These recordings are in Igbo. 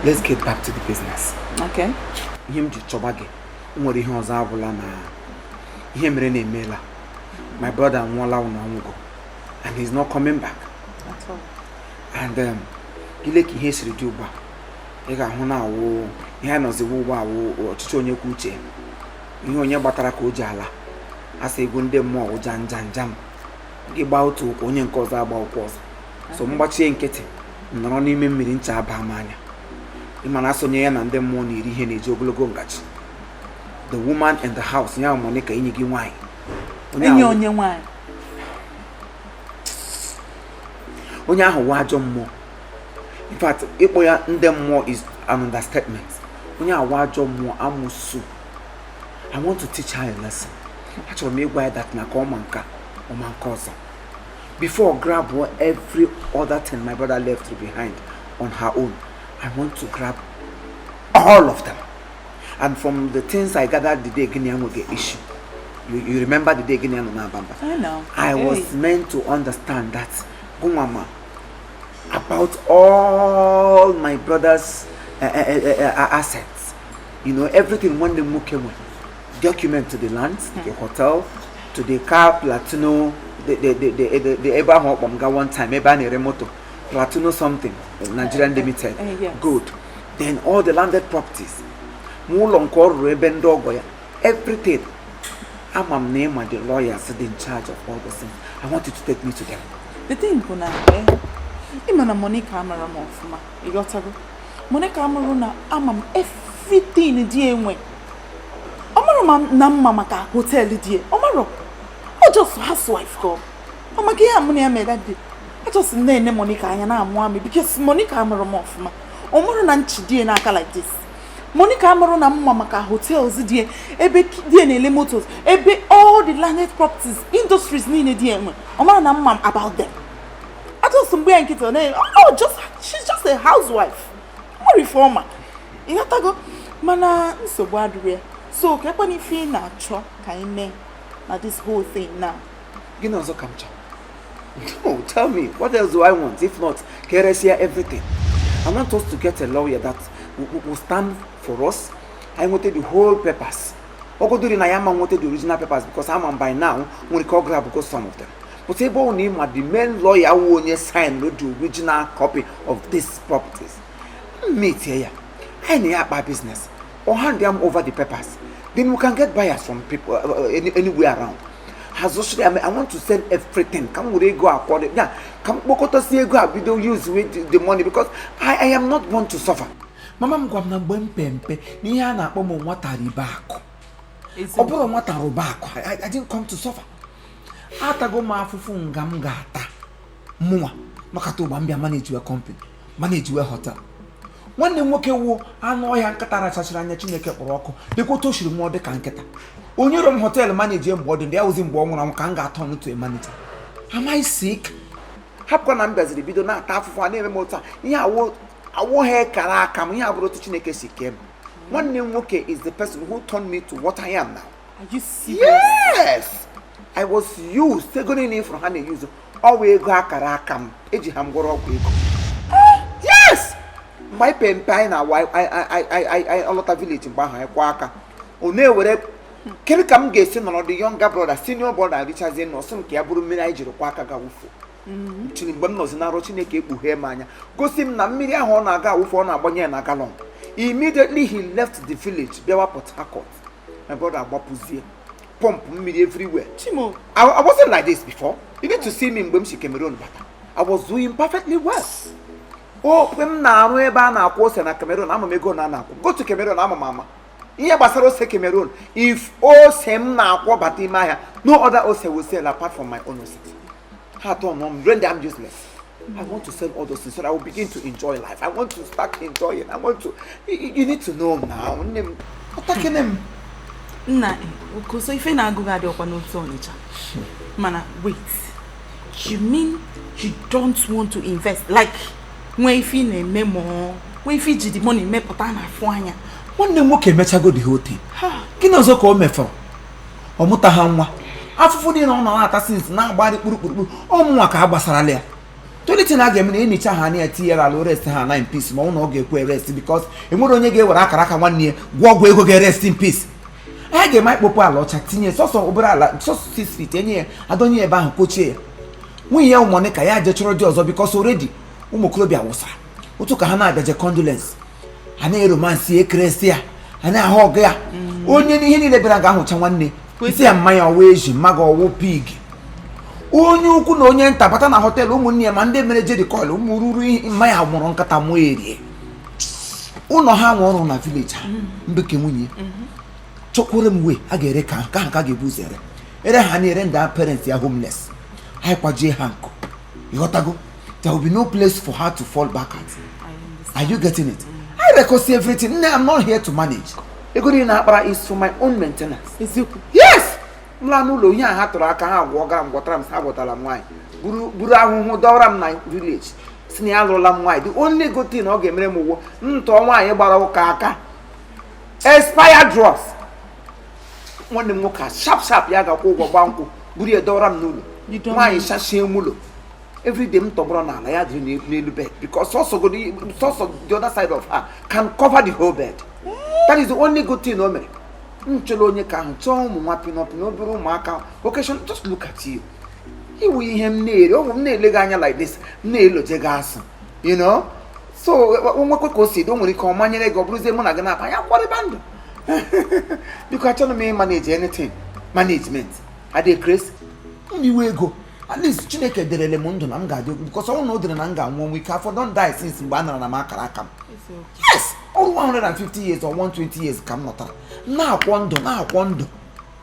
Let's get back to the business. Okay. Ihe m ji chọba gị nwere ihe ọzọ abụla na ihe mere na-emela. My brother anwụọla ụnụ ọnwụgo and he's not coming back. At all. And ile ka ihe siri dị ugbu a, ị ga-ahụ na awụ ihe a nọziwo ugbu a wụ ọchịchị onye kwuo uche, ihe onye gbatara ka o ji ala asị egwu ndị mmụọ wụ jam jam jam. Gị gbaa otu ụkwụ, onye nke ọzọ agba ụkwụ ọzọ. So mgbachie nkịtị nọrọ n'ime mmiri ncha aba m anya. Ịma na asonye ya na ndị mmụọ na-eri ihe na-eji ogologo ngaji. The woman in the house, ya Monica, enyi gị nwaanyị, enyi onye nwaanyị, onye ahụ wụ ajọ mmụọ. In fact, ịkpọ ya ndị mmụọ is an understatement. Onye ahụ wụ ajọ mmụọ, amụsụ. I want to teach her a lesson. Achọrọ m ịgwa ya that na ka ọma nka ọma nke ọzọ before grab every other thing my brother left behind on her own. I want to grab all of them. And from the things I gathered the day gịnị enweghị issue, you remember the day gịnị nọ na-aba mba? I know. I was meant to understand that gụnwama about all my brother's assets, everything nwanne m nwoke nwe, document to the land, the hotel, to the car, Platino, the ebe ahụ ọkpọ m ga one time, ebe a na-ere moto, Platino something Nigerian Limited. Yes. Good. Then all the landed properties, ma ụlọ nke ọ rụrụ ebe ndị ọgọ ya, everything. Ama m na ịma the lawyers dị in charge of all those things. I want you to take me to them. The thing bụ na ịma na Monica amara m ọfụma, ịghọtago? Monica amarụ na ama m everything dị enwe. Ọ marụ ma na mma maka hotel dị, ọ marụ. Ọ just housewife ka ọ. Ọ maka ihe a mụ na ya mere that day. I just na-ene Monica anya na-amụ amị because Monica amarụ m ọfụma. Ọ marụ na nchi dị n'aka like this. Monica amarụ na mma maka hotels dị, ebe dị na-ele motos, ebe all the landed properties, industries niile dị enwe. Ọ mara na mma about them. Just mgbe ya nkịtị ọ na, oh, just she's just a housewife. Nwere ife ọma, ịghọtago? Mana nsogbu adịrị ya. So ka ekwana ife ị na-achọ ka anyị mee na this whole thing now? Gịnị ọzọ ka m chọrọ? No, tell me, what else do I want if not ka eresia everything? I want us to get a lawyer that will stand for us. Anyị nweta the whole papers. Ogodori na ya ma nweta the original papers, because ama m by now nwere ike ọ grab go some of them. But ebe ọ na ịma the main lawyer wụ onye sign the original copy of these properties, meet ya, anyị na ya akpa business or hand them over the papers, then we can get buyers from people anywhere around. Hazụchiri ya. I want to sell everything ka m were ego akwado ya, ka m kpokọtasị ego a, bido use with the money, because I am not born to suffer. Mama m gwa m na mgbe m pe mpe na ihe a na-akpọ m nwata ribe akụ. Ọ bụrụ nwata rụba akụ, I didn't come to suffer. Atago m afụfụ nga m ga-ata mụnwa nọkọta ụgba mbịa manage company, manage hotel. Nwanne m nwoke wụ anụ ọhịa nkịta rachachara anya Chineke kpọrọ ọkụ, dịkwa otu o siri nwụọ dịka nkịta. Onye rụrụ m hotel manage mgbe ọ dị ndị ya wụzi mgbe ọ nwụrụ anwụ ka m ga-atọ n'otu manager. Am I sick? Hapụkwa na m bịaziri bido na-ata afụfụ a na-eme m otu a. Ihe awụghị kara aka m, ihe abụrụ otu Chineke si kee m. Nwanne m nwoke is the person who turned me to what I am now. Are you serious? Yes, I was used. Ego niile ifuru ha na-eyuzu ọwa ego akara aka m, eji ha mgwọrọ ọgwụ ego. Yes, mgbe anyị pe mpe, anyị na-awa anyị ọlọta village, mgbe ahụ anyị kwa aka ọ na-ewere. Kedu ka m ga-esi nọrọ the younger brother, senior brother richazie nọsụ nke ya bụrụ mmiri anyị jiri kwa aka ga wufuo? Chiri mgbe m nọzi na nrọ, Chineke ekpughee m anya, gosi m na mmiri ahụ ọ na-aga awụfe, ọ na-agbanye ya na gallon. Immediately he left the village bịawa Port Harcourt, my brother, agbapụzie pump mmiri everywhere. Chimo. I wasn't like this before. You need to see me mgbe m si Cameroon bata. I was doing perfectly well. O mgbe m na-arụ ebe a na-akwụ ose na Cameroon, ama m ego na a na-akwụ. Go to Cameroon, ama m ama ihe gbasara ose Cameroon. If ose m na-akwọ bata ime ahịa, no other ose will sell apart from my own ose. Ha atọ nọ m render I'm useless. I want to sell all those things so that I will begin to enjoy life. I want to start enjoying. I want to you need to know now, nne m, ọtakene m. Nna, okoso ife na-agụ gị adịghịkwa n'otu Ọnịcha. Mana wait, you mean you don't want to invest, like nwee ife ị na-eme, ma ọ nwee ife iji the money mepụta na afụ anya? Nwanne m nwoke emechago the whole thing. Ha. Gịnị ọzọ ka o mefọrọ? Ọ mụta ha nwa, afụfụ niile ọ nọ na-ata since, na-agbari kpurukpurukpuru ọmụnwa ka a gbasarala ya. Tolitin a ga-eme na enicha ha anya ya, tinye ya ala, rest ha na in peace. Ma ọ na ọ ga-ekwe rest, because enwere onye ga-ewere akara aka nwanne ya gwụọ ọgwụ ego ga-rest in peace. Anyị ga-eme ikpopụ ala ọcha, tinye sọsọ obere ala, sọsọ 6 feet, enye ya, adọnye ya ebe ahụ, kochie ya. Nwunye ya Monica ya je chọrọ di ọzọ, because already ụmụ okorobịa wụsara otu ka ha na-abịaje condolence, ha na-eromansi ekeresi ya, ha na-ahụ ọgụ ya. Onye n'ihe niile bịara ga-ahụcha nwanne isi ya, mmanya ọwụ eji mmaga ọwụ pig. Onye ukwu na onye nta bata na hotel, ụmụnne ya ma ndị mere jerikọl, ụmụ ruru mmanya mụrụ nkata mụọ erie. Ụlọ ha nwe ọrụ na village ha mbeke nwunye chọkwere m wee a ga-ere ka ha ka ga-ebu ụzọ ere ere ha na-ere ndị parents ya homeless. Ha kwajie ha nkụ, ịghọtago? There will be no place for her to fall back at. Are you getting it? I reconcile everything. Nne, I'm not here to manage. Ego niile na-akpara is for my own maintenance. Eziokwu. Yes, m laa n'ụlọ, ihe a ha tụrụ aka ha gwọgara m, gwọtara m, ha gwọtara m nwaanyị, buru buru ahụhụ dọwara m na village, si na ya alụrụla m nwaanyị. The only good thing ọ ga-emere m ụgwọ ntọ nwaanyị gbara ụka aka expired drugs. Nwanne m nwoke a sharp sharp ya ga-akwụ ụgwọ, gba nkwụ, buru ya dọwara m n'ụlọ. You don't Nwaanyị shashie m ụlọ, everyday m tọgbọrọ n'ala, ya dịrị n'elu bed, because sọsọ the other side of her can cover the whole bed. That is the only good thing o mere. M chọrọ onye ka ahụ chọọ ụmụ nwa pinọpinọ, obere ụmụaka occasion. Just look at you, iwu ihe m na-eri ọ bụ m na-ele gị anya like this, m na-eloje gị asụ. So o nwekwe ka o si dị, o nwere ike ọ manyere gị, ọ bụrụzie mụ na gị na-akpa ya kwarịba ndụ. Biko, achọrọ m ịmanage anything, management adịghị crazy m iwe ego. At least Chineke derele m ndụ na m ga-adị, because ọnwụ na o dere na m ga-anwụ ọnwụ ike afọ don die since mgbe a nara na m akara aka m. Yes, ọrụ 150 years or 120 years ka m nọtara na-akwọ ndụ, na-akwọ ndụ,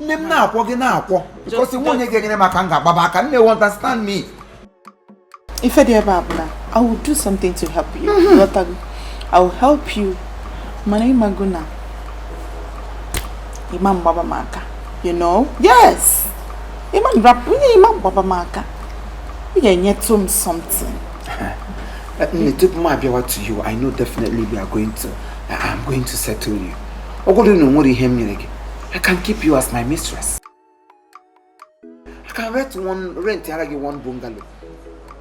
nne m, na-akwọ gị, na-akwọ, because nwa onye ga-enyere m aka m ga-agbaba aka. Nne, you understand me? Ife dị ebe a bụ na I will do something to help you. Ghọtago? I will help you, mana ịmago na ịma mgbaba m aka. Yes, ịma nrapụ ihe, ịma mgbaba m aka, ị ga-enyetụ m something. Nne, tupu m abịawa to you, I know definitely we are going to I'm going to settle you. Ọ bụrụ na o nwere ihe m nyere gị, I can keep you as my mistress. I can rent one, rent ara gị one bungalow,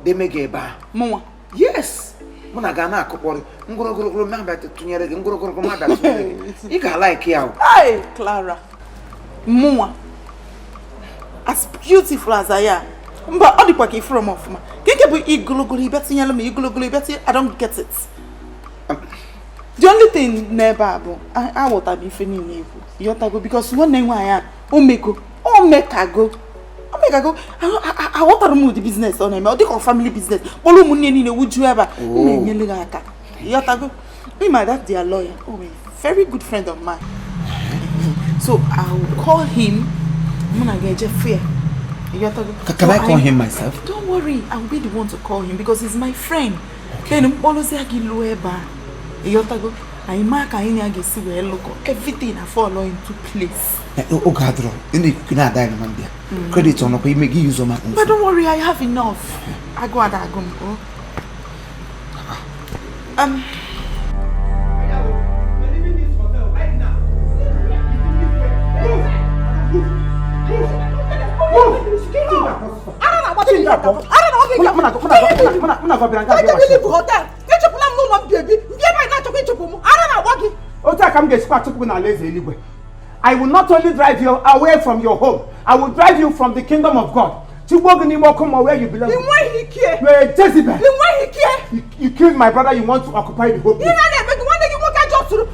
deme gị ebe ahụ. Mụnwa? Yes, mụ na ga na-akụkpọrị ngorogorogoro, ma abịa tụnyere gị ngorogoro, ma abịa tụnyere gị, ị ga-alike ya o. Hey, Clara, mụnwa, as beautiful as I am, mba, ọ dịkwa ka ifuru m ọfụma ka nke bụ igologolo ịbịa tinyere m igologolo ịbịa tinye. I don't get it. The only thing n'ebe a bụ aghọtara m ife niile ekwu, ịghọtago? Because nwanne nwaanyị a omego omekago omekago, aghọtara m ụdị business ọ na-eme. Ọ dịka family business, kpọrọ ụmụnne niile wujuo ebe a. M na-enyere gị aka, ịghọtago? Me, that their lawyer, oh, a very good friend of mine, so I will call him. Mụ na ga-eje fair, ịghọtago? Can I call him myself? Don't worry, I will be the one to call him because he's my friend. Then mkpọrọzi gị lụọ ebe a, ịghọtago? Anyị maa ka anyị na ya ga-esi wee lụkọ, everything na fall into place. Oge adịrọ, ị na-ekuku na-ada ya na mbịa credit ọ nọkwa ime gị use my own. But don't worry, I have enough. Agụ ada agụ m o. We're leaving this hotel right now. Move! Move! Move! Move! Hotel echepụla m n'ụlọ m bi ebi ndị ebe anyị na-achọkwa ịchụpụ m, ara na-agba gị. Otu a ka m ga-esikwa achụpụ gị n'ala eze eluigwe. I will not only drive you away from your home, I will drive you from the kingdom of God. Tigbuo gị n'ime ọkụ mmụọ where you belong. Ị nweghị ike. You are a Jezebel. Ị nweghị ike. You killed my brother, you want to occupy the whole Ihe place. na-eme gị, nwanne gị nwoke ajọsụrụ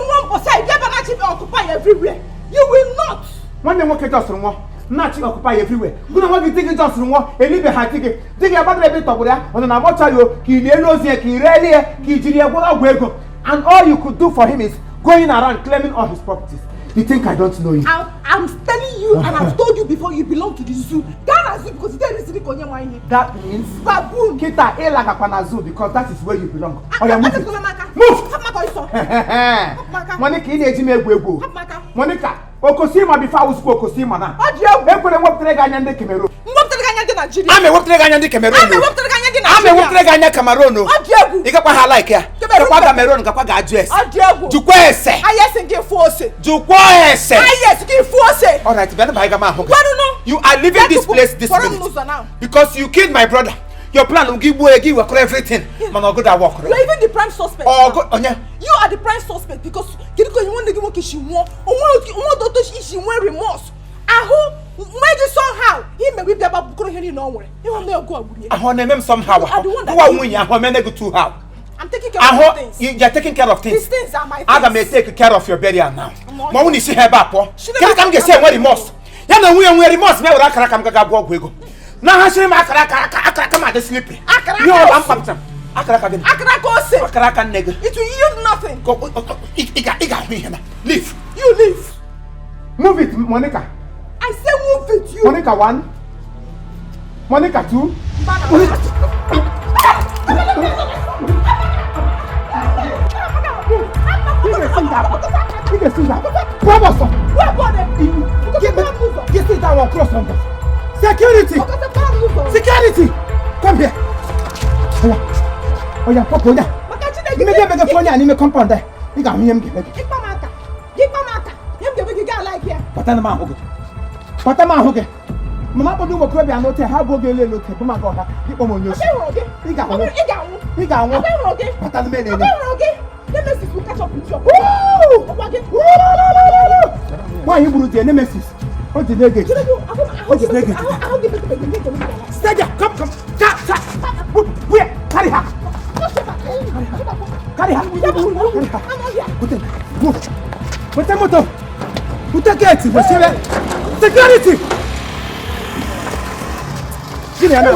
nwa mbọsị a, bịa banachi occupy everywhere. You will not. Nwanne nwoke jọsụrụ nwụọ, nnachi occupy everywhere. Gụ na nwa gị di gị jọsụrụ nwụọ, elibe ha di gị. Di gị agbadara ebe ị tọgburu ya, ọ nọ na mortuary o, ka ị lie elu ozu ya, ka ị ree ya, ka ị jiri ya gwọrọ ọgwụ ego. And all you could do for him is going around claiming all his properties. You think I don't know you? I'm telling you, and I've told you before, you belong to the zoo. Gaa na zoo because there is ka onye nwa ihe. That means Baboon. Kita ịlagakwa na zoo because that is where you belong. Oya, move it. Hapụ m aka. Move! Hapụ m aka ọsọ. Monica, ị na-eji m egwu egwu. Hapụ m aka. Monica, Okosima before awụsịkwa Okosima na. Ọ dị egwu. Ekwere mwepụtara gị anya ndị Cameroon. Mwepụtara gị anya ndị Naijiria. Ama ewepụtara gị anya ndị Cameroon. Ama ewepụtara gị anya ndị Ama Naijiria. ewepụtara gị anya Cameroon. Ọ dị egwu. Ị gakwa ha like ya. Cameroon. Gakwa Cameroon gakwa ga-ajụ ese. Ọ dị egwu. Jụkwa ese. Anyị esi gị fụ ose. Jụkwa ese. Anyị esi gị fụ ose. All right, bịa na m ahụ gị. Gwanụnụ. You are leaving this place this Kpọrọ m minute. n'ụzọ now. Because you killed my brother. Your plan will give way, give wekọrọ everything. Mana ọgụ da work. You are even the prime suspect. Ọgụ onye. You are the prime suspect because kedu ka nwanne gị nwoke si nwụọ, onwe otu isi nwee remorse ahụ nwee gị somehow imewe bịa gbakọrọ ihe niile ọ nwere ịhụ na ọgụ agburu ya. Ahụ ọ na-eme m somehow. You are the one that Gụwa nwunye ahụ omene gị too how. I'm taking care of Ahụ these things. you are taking care of things. These things are my things. Aga m etake care of your burial now. Ma ọ bụ na isi ha ebe a pụọ. Chineke Kedu ka m ga-esi enwe remorse? Ya na nwunye nwee remorse ma e were akara aka m gaga gwọ ọgwụ ego. Na ha sịrị m akara aka aka akara aka m adị slippery. Akara Ihe aka ọba m ose. kpapụtara. Akara aka gịnị? Akara aka ose. Akara aka nne gị. It will yield nothing. Ị ga-ahụ ihe na. Leave. You leave. Move it, Monica. I say move it, you. Monica 1. Monica 2. Monica. You can see that. Get it down cross on. Security! Security! Come here. Oya. Oya, pop oya. Imege mege phone ya n'ime compound there. Ị ga-ahụ ihe m ga-eme gị. Bata na m ahụ gị. Bata m ahụ gị. Mama kpọdo ụmụ okorobịa n'ote ha bụ oge elu elu ote bụ maka ọha ịkpọ m onye osi. Ị ga-anwụ. Ị ga-anwụ. Bata na m elele. Nwaanyị gburu di Nemesis. O ji na-ege. O ji na-ege. Stay there. Come, come. Ka, ka. Where? Carry her. Carry her. Carry her. Put it. Move. Put moto. Put gate. Security. Gịnị ya na?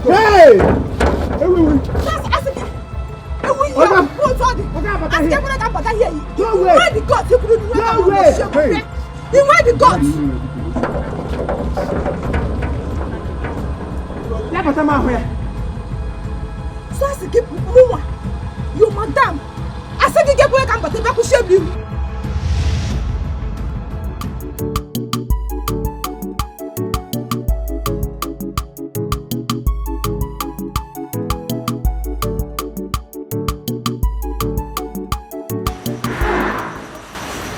Hey! Ewu. No way. No way. Hey. You wear the guts. Ya bata m ahụ ya. So as gị mụnwa, you madam, asị gị gekwe ka m bata ebe kwụsị ebe ihu.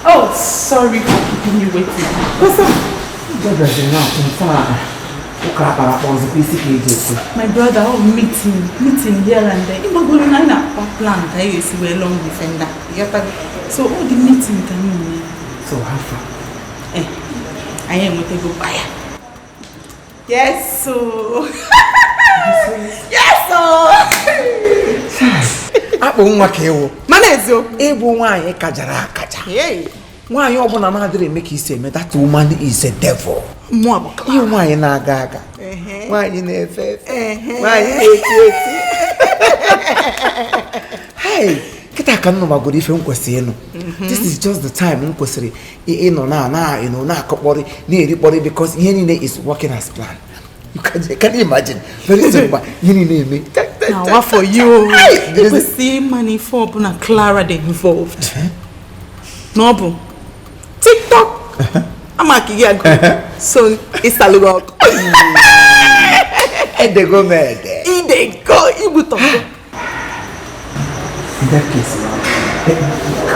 Oh, sorry for keeping you waiting. What's up? My brother, oh, meeting here and there. Imagine na na plan ka you see where long defender. You get that? So all the meeting can you So how far? Eh, I am with a go buyer. Yes, so. Yes, so. Akpụ nwa ka ewu. Mana eziokwu. Ịbụ nwaanyị kajara akaja. Hey. Nwaanyị ọbụla na-adịrị eme ka isi eme, that woman is a devil. Mmụọ bụ Ihe nwaanyị na-aga aga. Nwaanyị na-efe efe. Nwaanyị na-eti eti. Hey, kịta ka m nụbagoro ife m kwesịrị ịnụ. This is just the time m kwesịrị ịnọ na na ịnọ na-akọkpọrị na-erikpọrị because ihe niile is working as planned. You can imagine. Very soon, ihe niile eme. Now, what for you? Hey, You kwesịrị ịma na ife ọbụla Clara dị involved. Na ọ bụ TikTok. Ama ka gị agụ. So, ịsalụghị ọkụ. Edego m ede. Idego igbutọkụ. In that case,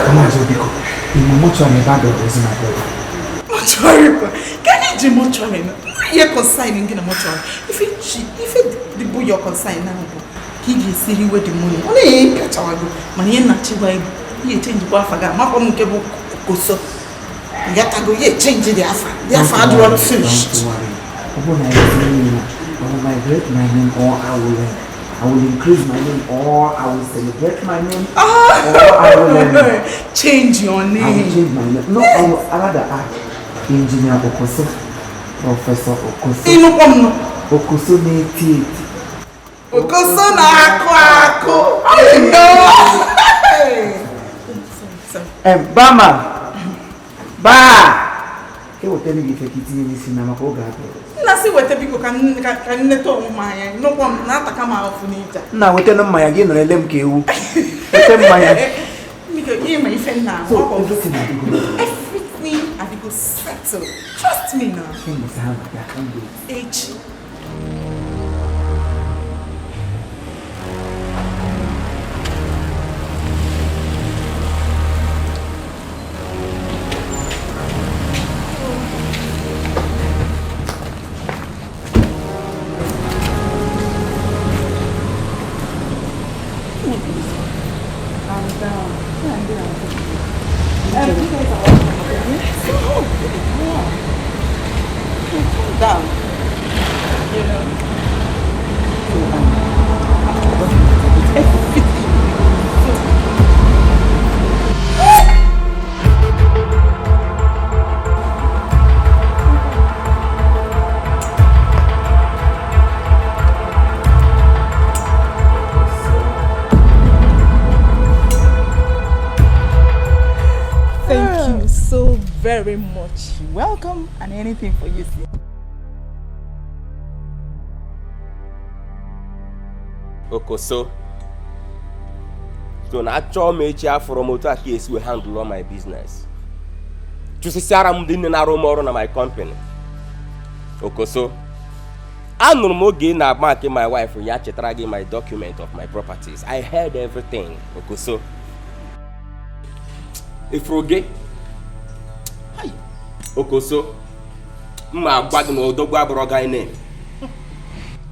come on, biko. Ị ma mortuary ebe a dọrọ ozu my brother? Mortuary kwa. Ka anyị ji mortuary na? Ihe consign gị na mortuary. Ife ji ife dị bụ your consign ahụ bụ ka ị ga-esi riwe the money. Ọ na-enye kachawago mana ihe na-achịgwa ego. Ihe echenjikwa afa gị amakwa m nke bụ koso. Ngatago ihe echenji dị afa. Dị afa adịrọ finished. Don't worry. Ọ bụrụ na ya niile, I will migrate my name or I will increase my name or I will celebrate my name or I will Change your I will name. change my name. No, I will rather add Engineer Okoso, Professor Okoso. Ịnụkwa m nụ. Okoso na-eti eti. Okoso na-akụ akụ. I know. Bama! Baa! Ewetara gị ife ka itinye n'isi na maka oge abịa. Nna si weta biko ka m neta onwe m anya. Ịnụkwa m na-ataka m ahụfụ n'ije. Nna wetara mmanya gị nọrọ ele m ka ewu. Weta mmanya. Biko ịma ife nna ahụ. So everything adịgo. Everything adịgo settled. Trust me now. Kemgbe ha na-abịa kemgbe. Echi. Down. You know. Everything. Thank you so very much. Welcome, and anything for you. Okoso. So na achọọ m echi afọrọ m otu a ka esi wee handle all my business. Chụsịsịara m ndị nne na-arụ m ọrụ na my company. Okoso. Anụrụ m oge ị na-agba nke my wife ya chetara gị my document of my properties. I heard everything. Okoso. Ifuru gị? Okoso. Mma agwa gị na odogwu abụrụ guy name.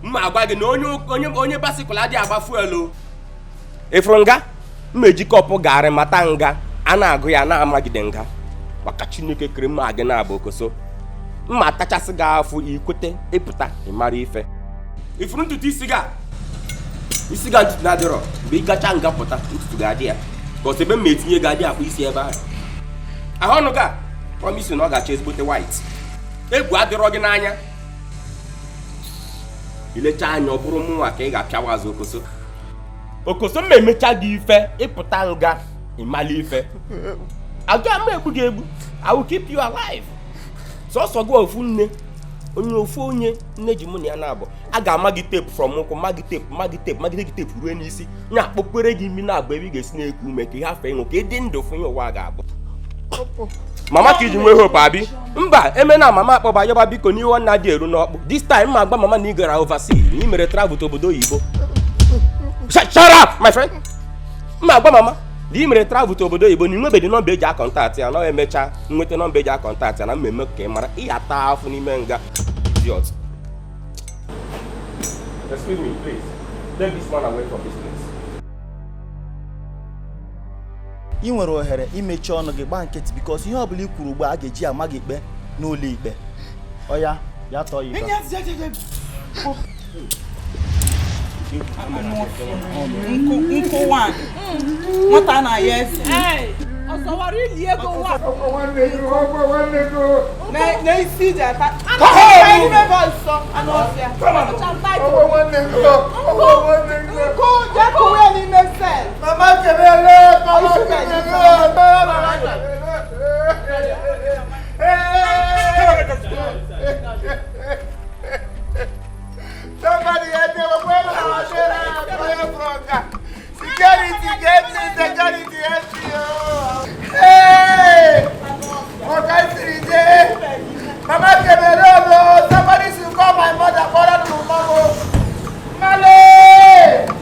Mma agwa gị na onye bicycle adịghị agba fuel o. Ifuru nga? Mma eji kọpụ garị mata nga a na-agụ ya na-amagide nga maka Chineke kere mma gị na-abụ Okoso. Mma atachasị gị afụ ikwete ịpụta ịmara ife. Ifuru ntutu isi gị a? Isi gị ntutu na-adịrọ mgbe ị gacha nga pụta ntutu ga-adị ya ka ọsọ ebe mma etinye gị adị akpụ isi ebe ahụ. Ahụ ọnụ gị a promise na ọ ga-acha ezigbote white. Egwu adịrọ gị n'anya. Ilecha anya ọ bụrụ mụnwa ka ị ga-apịawa azụ Okoso. Okoso mma emecha gị ife ịpụta nga ịmala ife. Aga m egbu gị egbu. I will keep you alive. Sọsọ gị ofu nne onye ofu onye nne ji mụ na ya na-abụ a ga-ama gị teepu from ụkwụ ma gị teepu ma gị teepu magide gị teepu ruo n'isi nya akpọkwere gị imi na-agba ebe ị ga-esi na-eku ume ka ihe afọ ịṅụ ka ị dị ndụ fụ ihe ụwa ga-abụ. Mama ka iji nwee hope abi mba emena mama akpọba yọba biko n'ihe nna dị eru n'ọkpụ. This time ma agba mama na ị gara overseas na ị mere travel to obodo oyibo. Shut up my friend. Mma agba mama na ị mere travel to obodo oyibo na ị nwebeghị nọmba eji akọntaktị ya na emecha nweta nọmba eji akọntaktị ya na mmemme ka ị mara ị ata afụ n'ime nga. Idiot. Excuse me, please. Take this man away from this place. Ị nwere ohere imechi ọnụ gị gbaa nkịtị because ihe ọbụla i kwuru ugbu a ga-eji ama gị ikpe n'ụlọ ikpe. Ọya ya tọọ ya ikpe. Nkụ nwanyị. Nwata na-aya eze. Ọzọwara ili ego nwa. Na isi iji ata. Nkụ jee kụwa ya n'ime sel. Mama kelele, mama kelele, mama kelele. Somebody help me, Security, get me, security, help me. Hey! Mama kelele, somebody should call my mother, call her to mama. Male!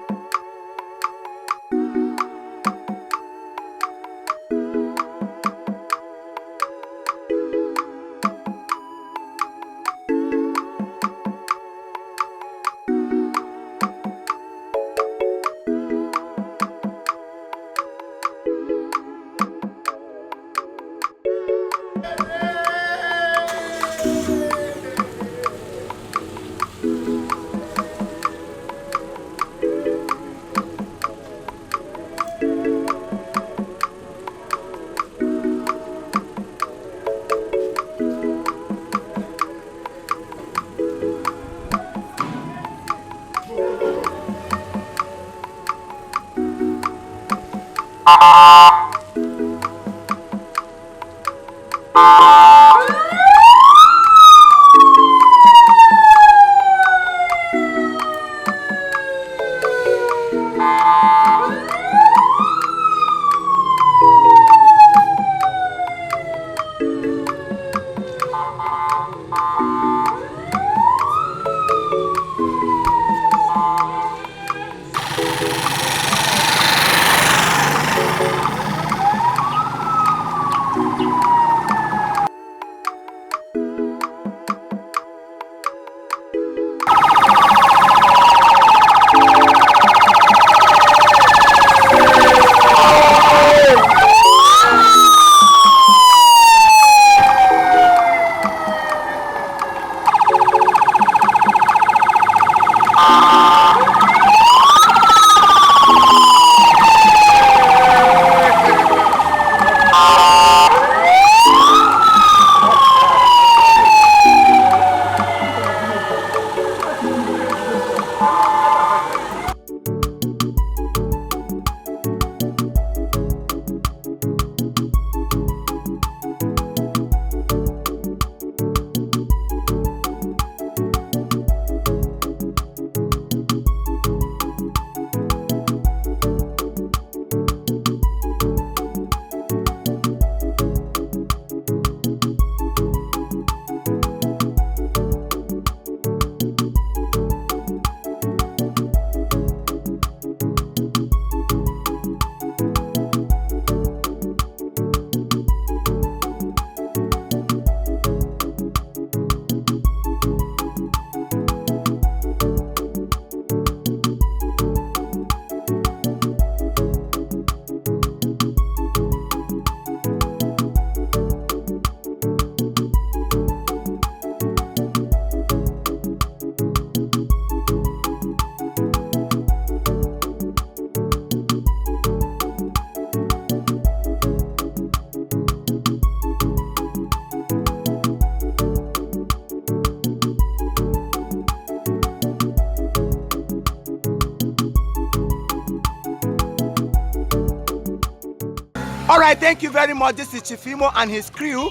All right, thank you very much. This is Chief Imo and his crew.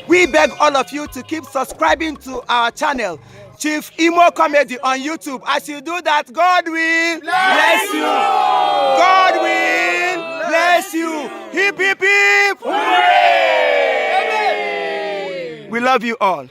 We beg all of you to keep subscribing to our channel, Chief Imo Comedy on YouTube. As you do that, God will bless you. God will bless you. Hip, hip, hip. Hooray! We love you all.